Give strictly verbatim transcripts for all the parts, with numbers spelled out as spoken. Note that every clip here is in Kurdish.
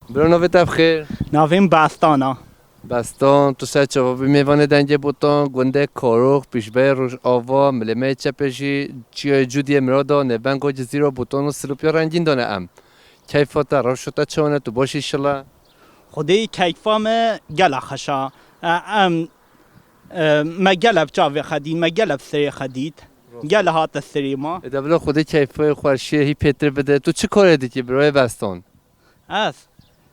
Bro, navê te bi xêr? Navê min Bestan a. Bestan, tu ser çava bî mêvanê Dengê Botan, gundê Karûx, pîşbeyê Rojava, milê me yê çepê jî, çiyayê Cûdiyê Mirada, nêvengo Cizîra Botan û Silopya rengîn dane em. Keyfa te, rewşa te çawa ne, tu baş î şila? Xwedê keyfa me gela xweş a. E, em, e, me gela bi çavê xwe dît, me gela bi serê xwe dît. Gela hate serê ma. Ê de bila Xwedê keyfê xweşiyê hî pêtir bide. Tu çi karê dikî, birayê Bestan? Ez?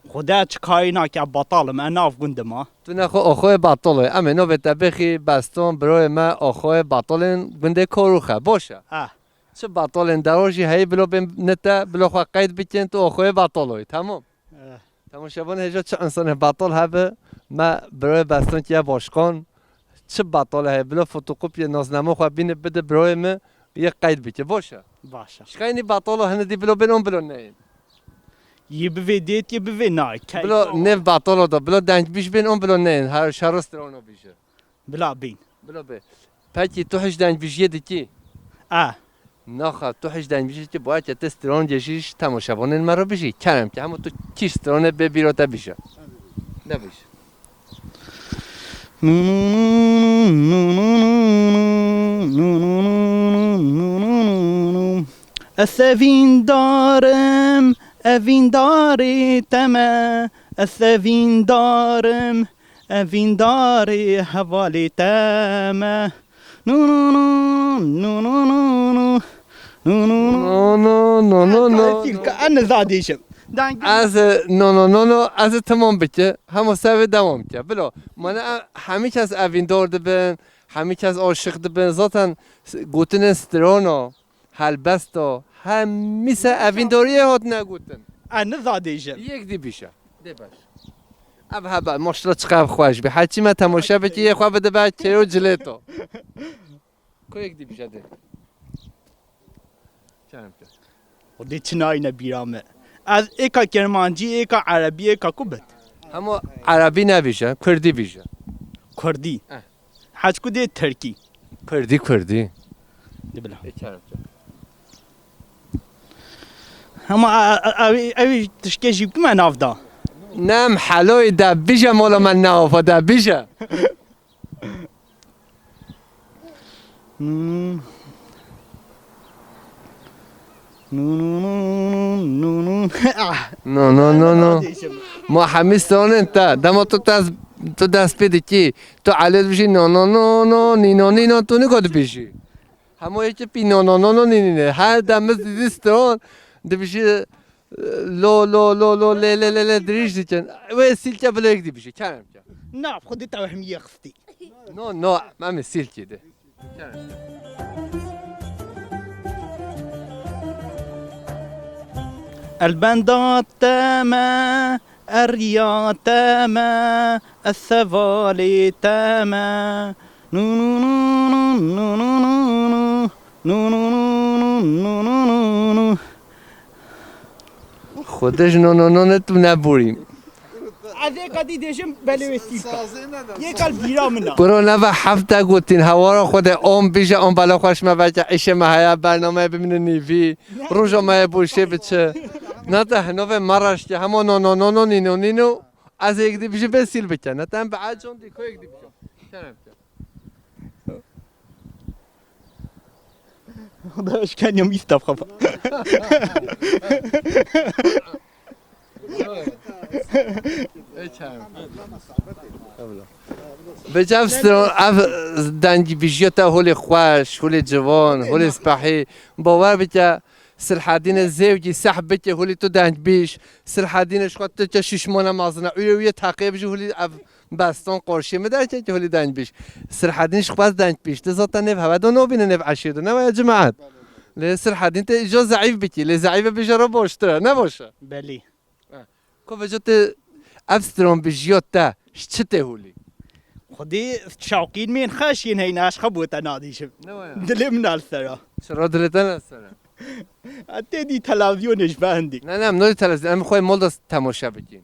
Xwedê çi karî nake, betal im, ez nav gund im a. Tu nexwe axayê betal î. Em ê navê te bixî Bestan, birayê me, axayê betalên gundê Karûx e. Baş e. Eh. Çi betalên dewa jî heye, bila bên ne te, bila xwe qeyd bikin, tu axayê betal î. Temam. Eh. Temaşevan, hêja çi însanê betal hebe, me birayê Bestan kiye başkan, çi betal heye, bila fotokopiyê naznama xwe bîne bide birayê me, yê qeyd bike. Baş e. Baş e. Şixeynî betal hene dî, bila bên an bila neyên. Yê bivê dêt, yê bivê nayê. Bila nêv betal da, bila dengbîj bên an bila neyên. Her şero strana bîje. Bila bîn. Bila bê. Pekî tu hîç dengbîjiyê dikî? A. Naxa, tu hîç dengbîjiyê dikî, boya ke te stran cejî ji temaşevanên me re bijî. Kerem ke, hema tu kî stranê bê bîra te bîje. Nebij. Ez evîndarim, evîndarê te me. Ez evîndarim, evîndarê hevalê te me. Nu, nu, nu, nu, nu, nu, nu, nu. Nu, nu, nu. No, no, no, no, no. Ka, ka, en zadêşim. Dang- Ez, e, no, no, no, no, ez ê temam bike. Hema servê dewam ke. Bilo, mane, e, hemî kes evîndar dibin, hemî kes aşiq dibin. Zaten s-, gotinên strana, helbesta, hemî se evîndariyê hatine gotin. E, niza dêjin. Yek dî bîje. Dê baş. Ev hebe, maşallah çiqas xweş bî. Heçî me temaşe bikî, yê xwe bide be çêro cilêto. Ku yek dî bîje dê. Kerem ke. O dê çi nayîne bîra me. Ez êka kermancî, êka erebî, êka ku bit? Hema erebî nebîje, kurdî bîje. Kurdî. Eh. Heçku dê tirkî. Kurdî, kurdî. Dê bila. Ê kerem ke. Hema e, e, ew, ew tişkê jî bikime nav da. Nem heloyê de bîje, mola me nav da bîje. Hmm. Nu, nu, nu, nu, nu, nu. Ah. No, no, no, no. Ma hemî stranên te. Dema tu dest, tu dest pê dikî. Tu elê dibijî no, no, no, no, nîno, nîno, tu nika dibijî. Hema yekê pî no, no, no, no, nî, nî, nî. Her dem min dî stran dibijî lo, lo, lo, lo, lê, lê, lê, lê, dirîj dikin. Wê sîlke bila yek dî bijî. Kerem ke. Na, xwedî te wehmiyê xistî. No, no, em ê sîlkê de. Elbenda te me, eriya te me, ez sevalê te me. Nu, nu, nu, nu, nu, nu, nu, nu. Nu, nu, nu, nu, nu, nu, nu, nu. Xwedê ji no, no, no, ne tu neborî. Ez ê kadî dêjim belê wê sîlka. Yê kal bîra min a. Kuro nava hefta gotin, hawara xwe de on bije, on bala xweş me belke îşê me heye, bernameyê bimîne nîvî, roja me yê boşê biçe. Nata hinove me raştî, hema no, no, no, no, nîno, nîno. Ez ê yek dî bije bê sîl bike. Nata em bi acon dî, ko yek dî bije. Kerem ke. Da eşkenya mîsta xefa. Bêje ev stran, ev dengbijiya te holê xweş, holê ciwan, holê spehî. Bawer bike, Silhedînê zêwkî seh bike holî tu dengbîj. Silhedînê ji xwe tu ke şîşmana mezin e. Uye uye teqê bijî holî ev Bestan qarşî min derketî holî dengbîj. Silhedîn ji xwe dengbîj. Tu zaten nêv heve de nobîne nêv eşê de. Ne waya cemaet. Lê Silhedîn te îca zeîf bikî. Lê zeîfe bije re baştir e. Ne baş e? Belê. Ko vejo tu ev stranbijiya te ji çi tê holî? Xwedê şewqîn mêr xeş yên heyne ez xwe bo te nadîşim. Ne waya? Dilê min al sera. Çira dilê te ne sera? A tê dî televîzyonê ji ve hindî. Ne, ne, em nayê televîzyon, em xwe mol de temaşe bikîn.